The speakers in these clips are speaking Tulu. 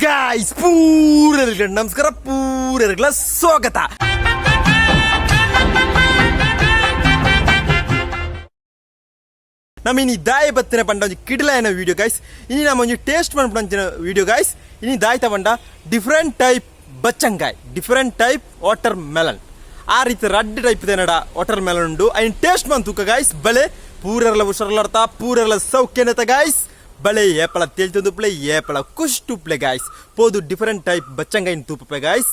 ಗಾಯ್ಸ್, ಪೂರೆರ್ಗಳ ನಮಸ್ಕಾರ, ಪೂರೆರ್ಗಳ ಸ್ವಾಗತ. ನಮ್ಮ ಇನಿ ದಾಯ ಬತ್ತಿನ ಪಂಡ ಒಂಜಿ ಕಿಡ್ಲಾಯನ ವಿಡಿಯೋ ಗೈಸ್. ಇನಿ ನಮ್ಮ ಒಂಜಿ ಟೇಸ್ಟ್ ಮನ್ಪುನಂಚಿನ ವಿಡಿಯೋ ಗೈಸ್. ಇನಿ ದಾಯ್ತ ಪಂಡ ಡಿಫರೆಂಟ್ ಟೈಪ್ ಬಚ್ಚಂಗಾಯ್, ಡಿಫರೆಂಟ್ ಟೈಪ್ ವಾಟರ್ ಮೆಲನ್. ಆ ರೀತಿ ರಡ್ಡ್ ಟೈಪ್ ದೇನಡ ವಾಟರ್ ಮೆಲನ್ ಉಂಡು. ಐನ್ ಟೇಸ್ಟ್ ಮನ್ ತೂಕ ಗಾಯ್ಸ್. ಬಲೆ, ಪೂರೆರ್ಲ ಹುಷಾರ್ಲರ್ತ, ಪೂರೆರ್ಲ ಸೌಖ್ಯನತ ಗಾಯ್ಸ್. ಬಲೆ, ಏಪಳ ತೇಲ್ತೊಂದುಪ್ಲೆ, ಏಪಳ ಕುಷ್ಟುಪ್ಲೆ ಗಾಯ್ಸ್. ಪೋದು ಡಿಫರೆಂಟ್ ಟೈಪ್ ಬಚ್ಚಂಗಾಯಿನ ತೂಪುಪೆ ಗಾಯ್ಸ್.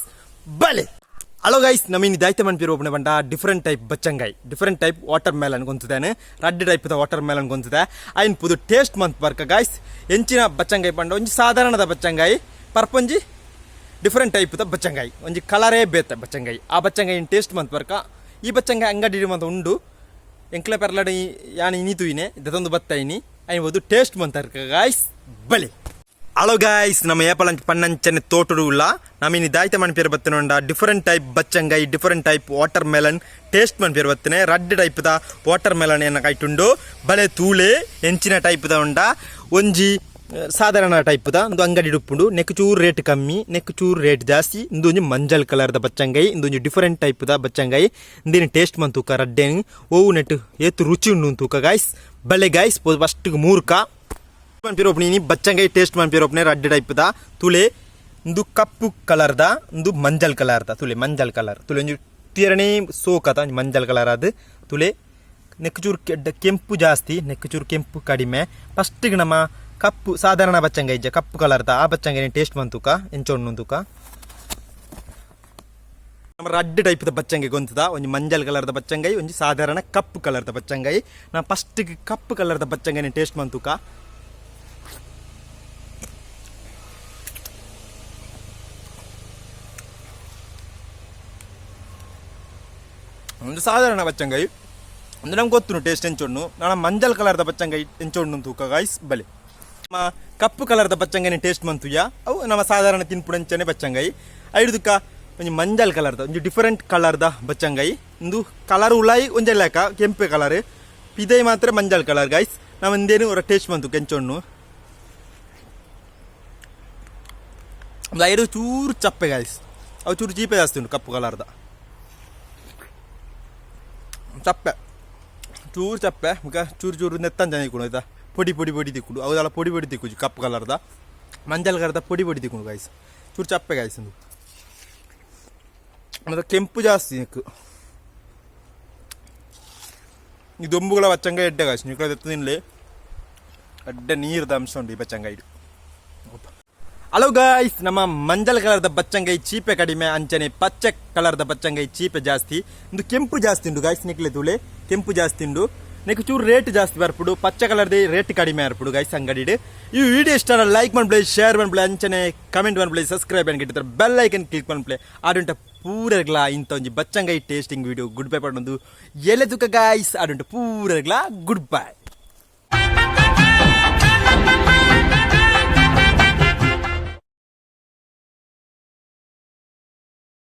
ಬಲೆ. ಹಲೋ ಗೈಸ್, ನಮ್ಮ ಇನಿ ದಾಯ್ತ ಮನ್ಪಿರು ಒಬ್ಬನೇ ಬಂಡ ಡಿಫರೆಂಟ್ ಟೈಪ್ ಬಚ್ಚಂಗಾಯಿ, ಡಿಫರೆಂಟ್ ಟೈಪ್ ವಾಟರ್ ಮೆಲನ್ ಗೊಂತದೇನೆ. ರಡ್ಡ್ ಟೈಪ್ ವಾಟರ್ ಮೆಲನ್ ಗೊಂತದೆ. ಐನ್ ಪುದು ಟೇಸ್ಟ್ ಮಂತ್ ಬರ್ಕ ಗಾಯ್ಸ್. ಎಂಚಿನ ಬಚ್ಚಂಗಾಯಿ ಪಂಡ ಒಂಜಿ ಸಾಧಾರಣದ ಬಚ್ಚಂಗಾಯಿ, ಪರ್ಪೊಂಜಿ ಡಿಫರೆಂಟ್ ಟೈಪ್ ದ ಬಚ್ಚಂಗಾಯಿ, ಒಂಜಿ ಕಲರೇ ಬೇತೆ ಬಚ್ಚಂಗಾಯಿ. ಆ ಬಚ್ಚಂಗಾಯಿ ಟೇಸ್ಟ್ ಮಂತ್ ಬರ್ಕ. ಈ ಬಚ್ಚಂಗಾಯಿ ಅಂಗಡಿ ಮಂತ ಉಂಡು. ಎಂಕ್ಲೆ ಪೆರ್ಲಡ ಯಾನ್ ಇನಿ ತೂಯಿನೆ, ದೆತೊಂದು ಬತ್ತ ಇನಿ. ಐನ್ ಪೋದು ಟೇಸ್ಟ್ ಮಂತರ್ಕ ಗಾಯ್ಸ್. ಬಲೆ. ಹಲೋ ಗಾಯ್ಸ್, ನಮ್ಮ ಏಪಲಂಚ ಪನ್ನಂಚನೆ ತೋಟಡು ಉಲ್ಲ. ನಮ್ಮ ಇನಿ ದಾಯ್ತ ಮನ್ಪೇರು ಬತ್ತನುಂಡ ಡಿಫರೆಂಟ್ ಟೈಪ್ ಬಚ್ಚಂಗಾಯಿ, different type watermelon taste ಮನ್ಪೇರು ಬತ್ತನೆ. ರಡ್ಡ್ ಟೈಪ್ ದ ವಾಟರ್ ಮೆಲನ್ ಏನ ಕೈಟುಂಡು. ಬಲೆ ತೂಳೆ, ಎಂಚಿನ ಟೈಪ್ ದ ಉಂಡ. ಒಂಜಿ ಸಾಧಾರಣ ಟೈಪ್ ದ ಒಂದು ಅಂಗಡಿ ಉಪ್ಪುಂಡು. ನೆಕ್ ಚೂರು ರೇಟ್ ಕಮ್ಮಿ, ನೆಕ್ ಚೂರು ರೇಟ್ ಜಾಸ್ತಿ. ಇಂದು ಒಂಜಿ ಮಂಜಲ್ ಕಲರ್ ದ ಬಚ್ಚಂಗಾಯಿ, ಇಂದು ಒಂಜಿ ಡಿಫರೆಂಟ್ ಟೈಪ್ ದ ಬಚ್ಚಂಗಾಯಿ. ಇಂದಿನ ಟೇಸ್ಟ್ ಮನ್ ತೂಕ ರಡ್ಡೇನು ಓವು ನೆಟ್ ಏತು ರುಚಿ ಉಂಡು ತೂಕ ಗಾಯ್ಸ್. ಬಲೆ ಗಾಯ್ಸ್, ಫಸ್ಟ್ ಮೂರ್ಕ ಮನ್ಪಿರೋಪ್ನಿ ಬಚ್ಚಂಗಾಯಿ ಟೇಸ್ಟ್ ಮನ್ಪಿರೋಪ್ನೆ. ರಡ್ಡ್ ಟೈಪ್ ದ ತುಲೆ. ಇಂದು ಕಪ್ಪು ಕಲರ್ ದ, ಇಂದು ಮಂಜಲ್ ಕಲರ್ ದ. ತುಲೆ, ಮಂಜಲ್ ಕಲರ್ ತುಲೆ. ಒಂಜಿ ತೀರನೇ ಸೋಕದ ಒಂಜಿ ಮಂಜಲ್ ಕಲರ್ ಅದು. ತುಲೆ, ನೆಕ್ ಚೂರು ಕೆಂಪು ಜಾಸ್ತಿ, ನೆಕ್ ಚೂರು ಕೆಂಪು ಕಡಿಮೆ. ಫಸ್ಟ್ಗೆ ನಮ್ಮ ಕಪ್ಪು ಸಾಧಾರಣ ಬಚ್ಚಂಗಾಯಿ ಇಜ್ಜ, ಕಪ್ಪು ಕಲರ್ದ ಆ ಬಚ್ಚಂಗಾಯಿ ಟೇಸ್ಟ್ ಮಂತುಕ ಎಂಚ ಉಂಡು ತೂಕ. ನಮ್ಮ ರಡ್ಡ್ ಟೈಪ್ ದ ಬಚ್ಚಂಗಾಯಿ ಗೊಂತದ. ಒಂಜಿ ಮಂಜಲ್ ಕಲರ್ದ ಬಚ್ಚಂಗಾಯಿ, ಒಂಜಿ ಸಾಧಾರಣ ಕಪ್ಪು ಕಲರ್ದ ಬಚ್ಚಂಗಾಯಿ. ನಾ ಫಸ್ಟ್ ಕಪ್ಪು ಕಲರ್ದ ಬಚ್ಚಂಗಾಯಿ ಟೇಸ್ಟ್ ಮಂತುಕ. ಒಂದು ಸಾಧಾರಣ ಬಚ್ಚಂಗಾಯಿ ಅಂದ್ರೆ ನಮ್ಗೆ ಗೊತ್ತು ಟೇಸ್ಟ್ ಎಂಚೊಣ್ಣು. ನಾನು ಮಂಜಲ್ ಕಲರ್ದ ಬಚ್ಚಂಗಾಯಿ ಎಂಚೊಣ್ಣು ತೂಕ ಗಾಯ್ಸ್. ಬಲೆ, ನಮ್ಮ ಕಪ್ಪು ಕಲರ್ದ ಬಚ್ಚಂಗಾಯಿ ಟೇಸ್ಟ್ ಮಂತುಯ. ಅವು ನಮ್ಮ ಸಾಧಾರಣ ತಿನ್ಪುಡಂಚನೆ ಬಚ್ಚಂಗಾಯಿ. ಐದುಕ ಒಂಜಿ ಮಂಜಲ್ ಕಲರ್ದ, ಒಂಜಿ ಡಿಫರೆಂಟ್ ಕಲರ್ದ ಬಚ್ಚಂಗಾಯಿ. ಇಂದು ಕಲರ್ ಉಲಾಯಿ ಒಂಜೆ ಲೆಕ್ಕ, ಕೆಂಪು ಕಲರ್, ಪಿದೈ ಮಾತ್ರ ಮಂಜಲ್ ಕಲರ್ ಗಾಯ್ಸ್. ನಾವು ಒಂದೇನು ಟೇಸ್ಟ್ ಮಂತು ಕೆಂಚೊಣ್ಣು. ಒಂದು ಐದು ಚೂರು ಚಪ್ಪೆ ಗಾಯ್ಸ್. ಅವು ಚೂರು ಚೀಪೆ ಜಾಸ್ತಿ ಉಂಟು. ಕಪ್ಪು ಕಲರ್ದ ಚಪ್ಪೆ, ಚೂರು ಚಪ್ಪೆ. ಮುಕ ಚೂರು ಚೂರು ನೆತ್ತಂಚನೆ ತಿಕ್ಕುಂಡು ಆಯ್ತಾ. ಪೊಡಿ ಪೊಡಿ ಪೊಡಿ ತಿಕ್ಕುಂಡು. ಅವುದಲ್ಲ ಪೊಡಿ ಪೊಡಿ ತಿಕ್ಕುಜಿ. ಕಪ್ಪು ಕಲರ್ದ, ಮಂಜಲ್ ಕಲರ್ದ ಪೊಡಿ ಪೊಡಿ ತಿಕ್ಕುಂಡು ಗಾಯ್ಸ್. ಚೂರು ಚಪ್ಪೆ ಗಾಯ್ಸ್ ಇಂದು. ಮತ್ತೆ ಕೆಂಪು ಜಾಸ್ತಿ ನೆಕ್ಕು. ಈ ದೊಂಬುಗಳ ಬಚ್ಚಂಗಾಯಿ ಎಡ್ಡೆ ಗಾಯ್ಸ್. ನಿಕ್ಲ ಎತ್ತು ತಿನ್ಲಿ, ಎಡ್ಡೆ ನೀರ್ದ ಅಂಶ ಉಂಟು ಈ ಬಚ್ಚಂಗಾಯಿ. ಹಲೋ ಗಾಯ್ಸ್, ನಮ್ಮ ಮಂಜಲ್ ಕಲರ್ದ ಬಚ್ಚಂಗಾಯಿ ಚೀಪೆ ಕಡಿಮೆ, ಅಂಚನೆ ಪಚ್ಚೆ ಕಲರ್ದ ಬಚ್ಚಂಗಾಯಿ ಚೀಪೆ ಜಾಸ್ತಿ. ಇಂದು ಕೆಂಪು ಜಾಸ್ತಿ ಉಂಡು ಗಾಯ್ಸ್. ನಿಕ್ಲೆ ತೂಲೆ, ಕೆಂಪು ಜಾಸ್ತಿ ಉಂಡು. ನೆಕ್ ಚೂರು ರೇಟ್ ಜಾಸ್ತಿ ಬರ್ಪುಡು. ಪಚ್ಚೆ ಕಲರ್ದ ರೇಟ್ ಕಡಿಮೆ ಬರ್ಪುಡು ಗಾಯ್ಸ್ ಅಂಗಡಿಡ್. ಈ ವಿಡಿಯೋ ಇಷ್ಟ ಲೈಕ್ ಮನ್ಪ್ಲೆ, ಶೇರ್ ಮನ್ಪ್ಲೆ, ಅಂಚನೆ ಕಮೆಂಟ್ ಮನ್ಪ್ಲೆ, ಸಬ್ಸ್ಕ್ರೈಬ್ ಅನ್ಕಿಟ್ಟಿದ್ದಾರೆ, ಬೆಲ್ ಐಕನ್ ಕ್ಲಿಕ್ ಮನ್ಪ್ಲೆ. ಆಡುಂಟ ಪೂರಗ್ಲಾ ಇಂತ ಒಂಜಿ ಬಚ್ಚಂಗಾಯಿ ಟೇಸ್ಟಿಂಗ್ ವಿಡಿಯೋ ಗುಡ್ ಬೈ ಪಡೊಂದು ಎಲೆ ತುಕ ಗಾಯ್ಸ್. ಆಡುಂಟ ಪೂರಗ್ಲಾ good bye.